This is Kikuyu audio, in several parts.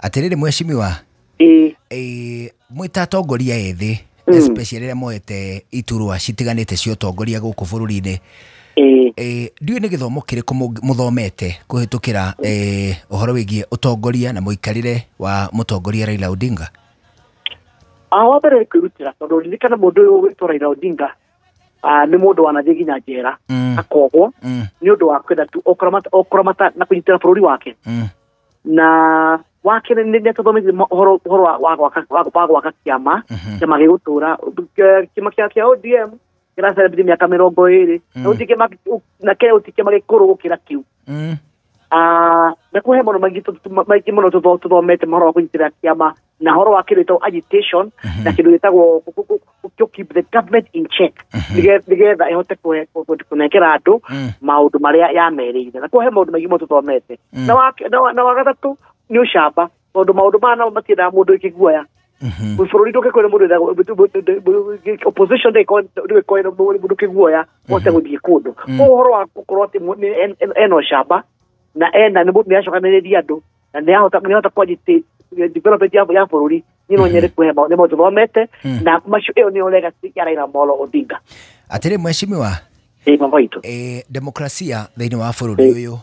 Atĩrĩrĩ mheshimiwa, Ĩĩ. Mwĩ ta atongoria ethĩ, especially arĩa moete iturwa citiganĩte cia ũtongoria gũkũ bũrũri-inĩ, ndiũĩ nĩ gĩthomo kĩrĩkũ mũthomete kũhĩtũkĩra ũhoro wĩgiĩ ũtongoria na mũikarĩre wa mũtongoria Raila Odinga? Wa mbere nĩ kwĩrutĩra, tondũ ririkana mũndũ ũyũ ũgwĩtwo Raila Odinga nĩ mũndũ wanathiĩ nginya njera, akohwo nĩ ũndũ wa kwenda tu o kũramata na kũnyitĩra bũrũri wake. Na wake nĩ atũthomithia ũhoro wa gwaka kĩama, kĩama gĩgũtũra. Kĩama kĩa ODM kĩracelebrate mĩaka 20, na gũtirĩ kĩama na Kenya, gũtirĩ kĩama gĩkũrũ gũkĩra kĩu. Na kũhe maũndũ maingĩ mũno tũthomete mohoro wa kũnyitĩrĩra kĩama na ũhoro wa kĩndũ gĩtagwo agitation na kĩndũ gĩtagwo to keep the government in check, nĩgetha ĩhote kũnengera andũ maũndũ marĩa yamerĩire. Na kũhe maũndũ maingĩ mũno tũthomete. Na wa gatatũ nĩ ũcamba, tondũ maũndũ maya namo matiendaga mũndũ wĩkĩguoya. Bũrũri ndũngĩkorwo mũndũ opposition, ndũgĩkorwo mũndũ kĩguoya ũhote gũthiĩ kũndũ. Koguo ũhoro wa gũkorwo atĩ ena ũcamba na ena nĩ acokanĩrĩria andũ na nĩ ahota kũ development ya bũrũri, niĩ no nyende kũhe nĩ maũndũ thomete, na macio ĩyo nĩyo legacy ya Raila Amolo Odinga. Atĩrĩ mheshimiwa, Ĩĩ, baba witũ. Demokrasia thĩinĩ wa bũrũri ũyũ,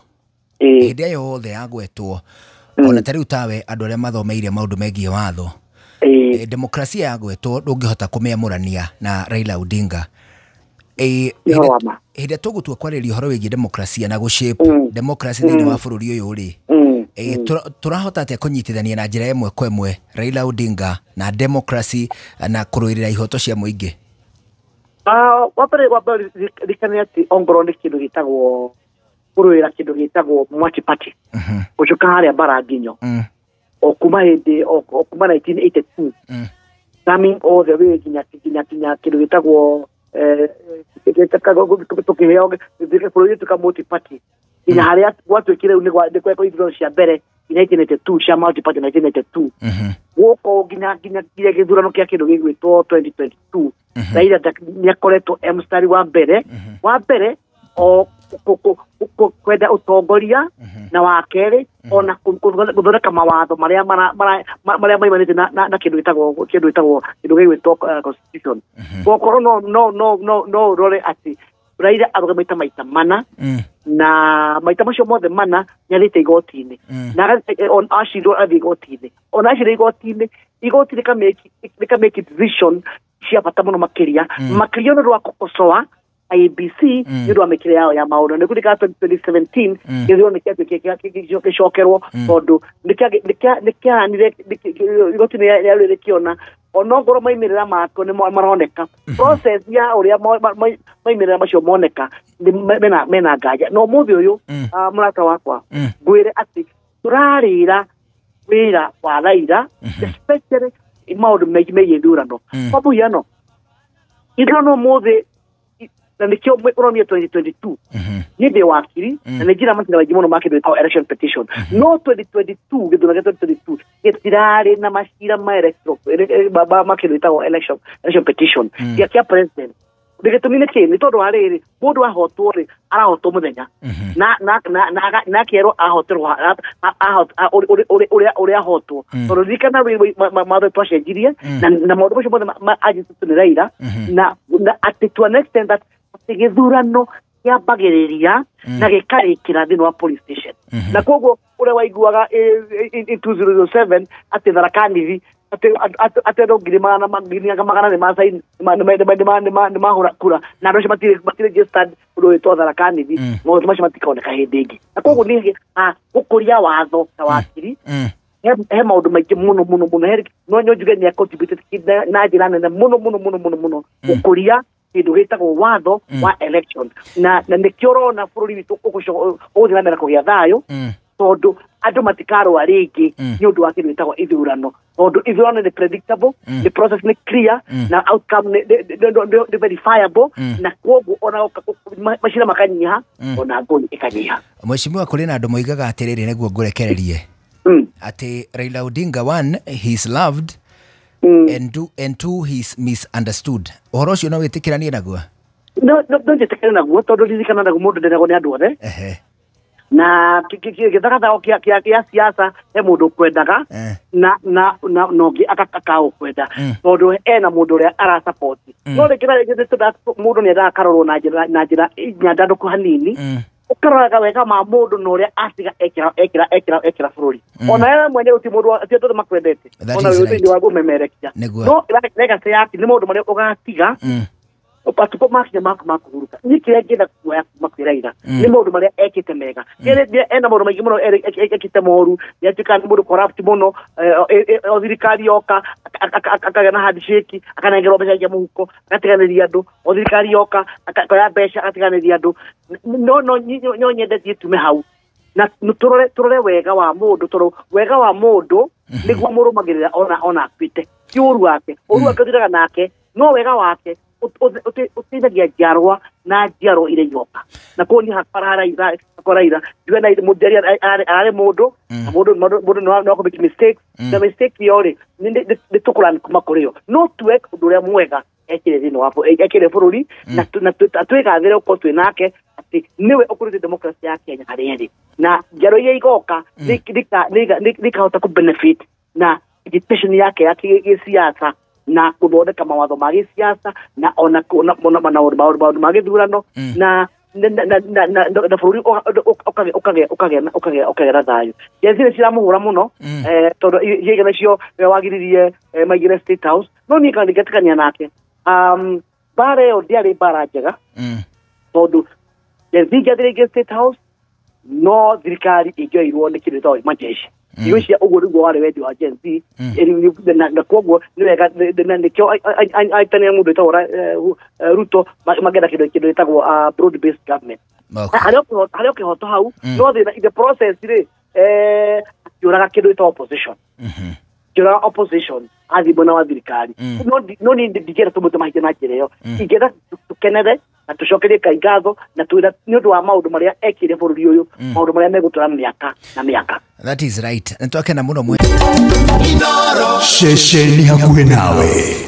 hĩndĩ ĩyo yothe yagwetwo, ona ta rĩu tawe andũ arĩa mathomeire maũndũ megiĩ watho, demokrasia yagwetwo ndũngĩhota kũmĩamũrania na Raila Odinga. Nĩ ũhoro wa ma. Hĩndĩ ĩrĩa tũgũtua kwarĩrĩria ũhoro wĩgiĩ demokrasia na gũshape democracy thĩinĩ wa bũrũri ũyũ rĩ, tũrahota atĩa kũnyitithania na njĩra ĩmwe kwa ĩmwe Raila Odinga na democracy na kũrũĩrĩra ihoto cia mũingĩ? Wa mbere ririkane atĩ ongorwo nĩ kĩndũ gĩtagwo kũrũĩra kĩndũ gĩtagwo multi party, gũcoka harĩa mbara nginyo, o kuma hĩndĩ o kuma 1982, coming all the way nginya kĩndũ gĩtagwo tũkĩheo bũrũri ũtuĩka multi party, nginya harĩa gwatuĩkire rĩu nĩ gwekwo ithurano cia mbere 1992 cia multi party 1992, gũkũ nginya gĩthurano kĩa kĩndũ gĩgwĩtwo 2022, Raila nĩ akoretwo e mũstari wa mbere o kwenda ũtongoria, na wa kerĩ ona gũthondeka mawatho marĩa marĩa maimanĩte na kĩndũ gĩgwĩtwo constitution. Gũkorwo no ũrore atĩ Raila arũgamĩte maita mana, na maita macio mothe mana nĩ athiĩte igoti-inĩ, na acirwo athiĩ igoti-inĩ, ona acirwo igoti-inĩ, igoti rĩkamake decision cia bata mũno, makĩria nĩ ũndũ wa kũkosoa IEBC nĩ ũndũ wa mĩkĩre yao ya maũndũ. Nĩ kũrika 2017 gĩthurano nĩ kĩatuĩkire gĩcokerwo, tondũ nĩ kĩahanire igoti nĩ rĩarĩ rĩkĩona onongorwo maimĩrĩra mako nĩ maroneka, process ya ũrĩa maimĩrĩra macio moneka nĩ mena nganja. Na ũmũthĩ ũyũ, mũrata wakwa, ngwĩre atĩ tũrarĩra wĩra wa Raila, especially maũndũ megiĩ ithurano. Kwa mũhiano, ithurano ũmũthĩ, na nĩkĩo ũronire 2022, niĩ ndĩ wakiri na nĩ njĩra macira maingĩ mũno ma kĩndũ gĩtagwo election petition, no 2022, gĩthurano gĩa 2022 gĩtirarĩ na macira ma electoral ma kĩndũ gĩtagwo election petition kĩa president. Nĩ gĩtũmi nĩ kĩ? Nĩ tondũ wa rĩrĩ, mũndũ ahotwo rĩ, arahotwo mũthenya na akerwo ahoterwo ũrĩa ahotwo, tondũ ririkana mawatho twacenjirie na maũndũ macio mothe anjĩtĩtwo nĩ Raila, na atĩ to an extent that atĩ gĩthurano kĩambagĩrĩria na gĩkarĩkĩra thĩinĩ wa police station. Na koguo ũrĩa waiguaga in 2007 atĩ Tharaka Nithi atĩ andũ ngiri magana nĩ mahũra kura, na andũ acio matirĩ registered ũndũ wĩtwo Tharaka Nithi, maũndũ macio matikoneka hĩndĩ ĩngĩ. Na koguo nĩ gũkũria watho ta wakiri, he maũndũ maingĩ mũno mũno mũno. No njuge nĩ contributed na njĩra nene mũno mũno mũno mũno mũno gũkũria kĩndũ gĩtagwo watho wa election, na nĩkĩo ũrona bũrũri witũ ũgũthiĩ na mbere kũgĩa thayũ, tondũ andũ matikarũa rĩngĩ nĩ ũndũ wa kĩndũ gĩtagwo ithurano, tondũ ithurano nĩ predictable, the process nĩ clear, na outcome nĩ verifiable, na koguo ona macira makanyiha, ona ngũi ĩkanyiha. Mheshimiwa, kũrĩ na andũ moigaga atĩrĩrĩ, nĩguo ngũrekererie, atĩ Raila Odinga, one, he is loved, and two, he is misunderstood. Ũhoro ũcio no wĩtĩkĩranie naguo? No njĩtĩkĩre naguo, tondũ ririkana naguo mũndũ nderagwo nĩ andũ othe. Na gĩthagathago kĩa siasa he mũndũ ũkwendaga na na na nongi akakaũkwenda tondũ ena mũndũ ũrĩa arasupport. No rĩngĩ na rĩngĩ mũndũ nĩ endaga akarorwo na njĩra nyandandũku hanini, ũkaroraga wega ma mũndũ na ũrĩa atiga ekĩra bũrũri. Ona we mwenyewe ti mũndũ ti andũ makwendete, ona wewe thĩinĩ wa kũmemerekia, no legacy yake nĩ maũndũ marĩa ũgatiga patuko makinya maku makuhuruka. Niĩ kĩrĩa ngĩenda kuoya kuma kwĩ Raila nĩ maũndũ marĩa ekĩte mega. Ena maũndũ maingĩ mũno ekĩte moru, nĩatuĩkaga nĩ mũndũ corrupt mũno, o thirikari yoka akagĩa na handshake, akanengerwo mbeca cia mũhuko, agatiganĩria andũ, o thirikari yoka akoya mbeca agatiganĩria andũ. No nyende thiĩ tume hau na tũrore wega wa mũndũ, tondũ wega wa mũndũ nĩguo mũrũmagĩrĩra ona akuĩte, ti ũru wake, ũru wake ũthiraga nake, no wega wake ũteithagia njiarwa na njiarwa iria igoka. Na koguo niĩ hakwa Raila njuge ararĩ mũndũ, na mũndũ no akũ mistake, na mistake ĩyo rĩ nĩ tũkũlearn kuma kũrĩ yo, no tuwe ũndũ ũrĩa mwega ekĩre thĩinĩ wa ekĩre bũrũri, na twĩgathĩre ũkorwo twĩ nake atĩ nĩwe ũkũrĩte democracy ya Kenya harĩa ĩrĩ, na njiarwa iria igoka nĩikahota kũ benefit na agitation yake ya gĩsiasa na gũthondeka mawatho ma gĩsiasa na ona maũndũ ma gĩthurano na na bũrũri ũkagĩa na thayũ. Gen Z nĩ ciramũhũra mũno, tondũ iria nacio nĩwe wagiririe maingĩre State House, no niĩ kana ndingetĩkania nake. Mbara ĩyo ndĩarĩ mbara njega, tondũ Gen Z ingĩathire State House no thirikari ĩngĩoirwo nĩ kĩndũ gĩtagwo majeshi. Igwĩciria ũguo nĩguo warĩ wendi wa Gen Z, na koguo nĩ wega, nĩkĩo aitania mũndũ wĩtagwo Ruto mangĩenda kĩndũ gĩtagwo broad based government. Harĩ o kĩhoto hau, no thĩna in the process rĩ akĩũraga kĩndũ gĩtagwo opposition, kĩũraga opposition athiĩ mwena wa thirikari. No niĩ ndingĩenda tũmũte mahinda na njĩra ĩyo, ingĩenda tũkenere na tũcokerie Ngai ngatho na nĩ ũndũ wa maũndũ marĩa ekire bũrũri ũyũ, maũndũ marĩa megũtũra mĩaka na mĩaka. That is right. Nĩtwakena mũno mwe. Ceceni hakuhĩ nawe.